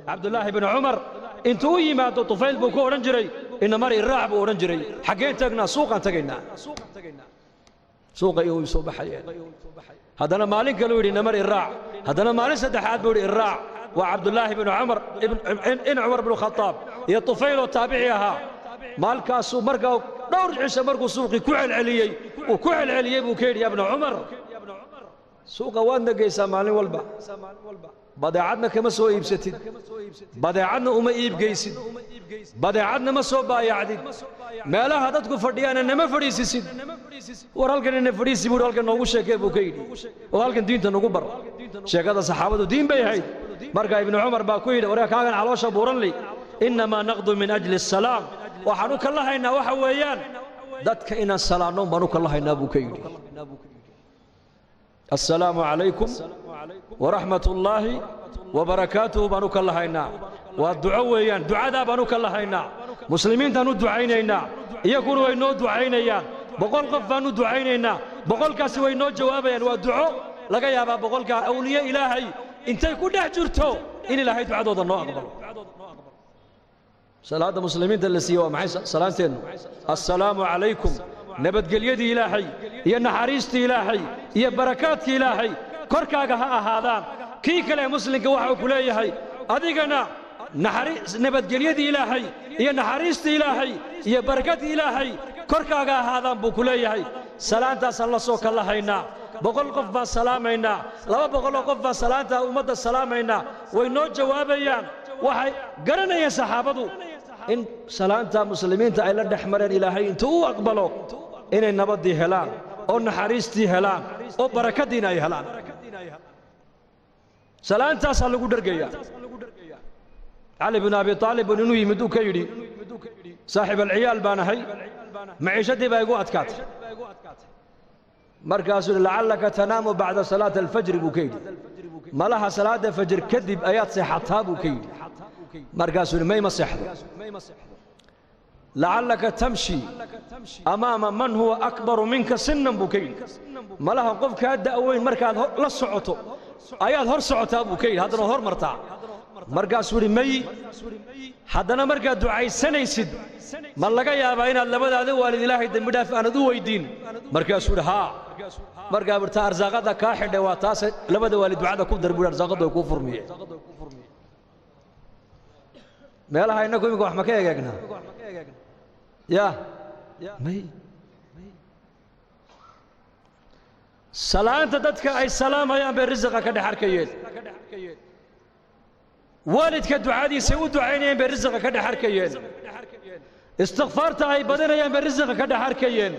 Cabdullaahi bnu Cumar intuu u yimaado Tufayl buu ku odhan jiray, inamar iraac buu odhan jiray. Xaggeen tagnaa? Suuqaan tagaynaa. Suuqa iyo way soo baxayeen. Haddana maalin kaluu yidhi, namar iraac. Haddana maalin saddexaad buu yidhi, iraac. Waa Cabdullaahi bnu Cumar, in Cumar bnu Khataab iyo Tufayl oo taabici ahaa. Maalkaasuu markaa dhowr cisho markuu suuqii ku celceliyey, uu ku celceliyey, buu ka yidhi, ya bna Cumar, suuqa waadna geysaa maalin walba, badeecadna kama soo iibsatid, badeecadna uma iibgeysid, badeecadna ma soo baayacdid, meelaha dadku fadhiyaana nama fadhiisisid. War halkan ina fadhiisi buuhi, halkan noogu sheekee buu ka yidhi, oo halkan diinta nagu bar. Sheekada saxaabadu diin bay ahayd. Marka Ibnu Cumar baa ku yidhi, waryaa kaagan caloosha buuranli, innamaa naqdu min ajli asalaam, waxaan u kallahaynaa waxa weeyaan dadka inaan salaanno baan u kallahaynaa buu ka yidhi. Assalaamu calaykum waraxmat ullaahi wabarakaatuhu baan u kallahaynaa. Waa duco weeyaan, ducadaa baan u kallahaynaa. Muslimiintaan u ducaynaynaa, iyaguna way noo ducaynayaan. 100 qof baan u ducaynaynaa, 100kaasi way noo jawaabayaan. Waa duco laga yaabaa 100kaa awliye Ilaahay intay ku dhex jirto in Ilaahay ducadooda noo aqbalo. Salaadda muslimiinta la siiye waa maxay? Salaanteennu assalaamu calaykum, nabadgelyadii Ilaahay iyo naxariistii Ilaahay iyo barakaadkii Ilaahay korkaaga ha ahaadaan. Kii kale muslimka waxa uu ku leeyahay, adigana nabadgelyadii Ilaahay iyo naxariistii Ilaahay iyo barakadii Ilaahay korkaaga ahaadaan buu ku leeyahay. Salaantaasaan la soo kallahaynaa. 100 qof baan salaamaynaa, 200 qof baan salaantaa ummadda salaamaynaa, way noo jawaabayaan. Waxay garanayeen saxaabadu in salaanta muslimiinta ay la dhex mareen Ilaahay intuu u aqbalo inay nabaddii helaan oo naxariistii helaan oo barakadiina ay helaan. Salaantaasaa lagu dhergayaa. Cali binu Abi Aalib bun inuu yimid uu ka yidhi, saaxiib alciyaal baan ahay, maciishadii baa igu adkaatay. Markaasuu yidhi, lacallaka tanaamu bacda salaati alfajri buu ka yidhi, malaha salaadda fajr kadib ayaad seexataa buu ka yidhi. Markaasuu yidhi, may, ma seexdo. Lacallaka tamshi amaama man huwa akbaru minka sinan buu ka yidhi, malaha qof kaa da'weyn markaad la socoto ayaad hor socotaa buu ka yidhi, haddana hor martaa. Markaasuu yidhi, may. Haddana markaad ducaysanaysid ma laga yaabaa inaad labadaada waalid Ilaahay dembi dhaaf aanad u weyddiin? Markaasuu yidhi, haa. Markaa burta arsaaqadda kaa xidhay waa taase, labada waalid ducada ku dar buu, arsaaqadda way kuu furmiyeen. Meelaha innagu iminka wax ma ka egeegnaa? Ya may. Salaanta dadka ay salaamayaan bay risiqa ka dhex arkayeen. Waalidka ducadiisay u ducaynayeen bay risiqa ka dhex arkayeen. Istikfaarta ay badinayaan bay risiqa ka dhex arkayeen.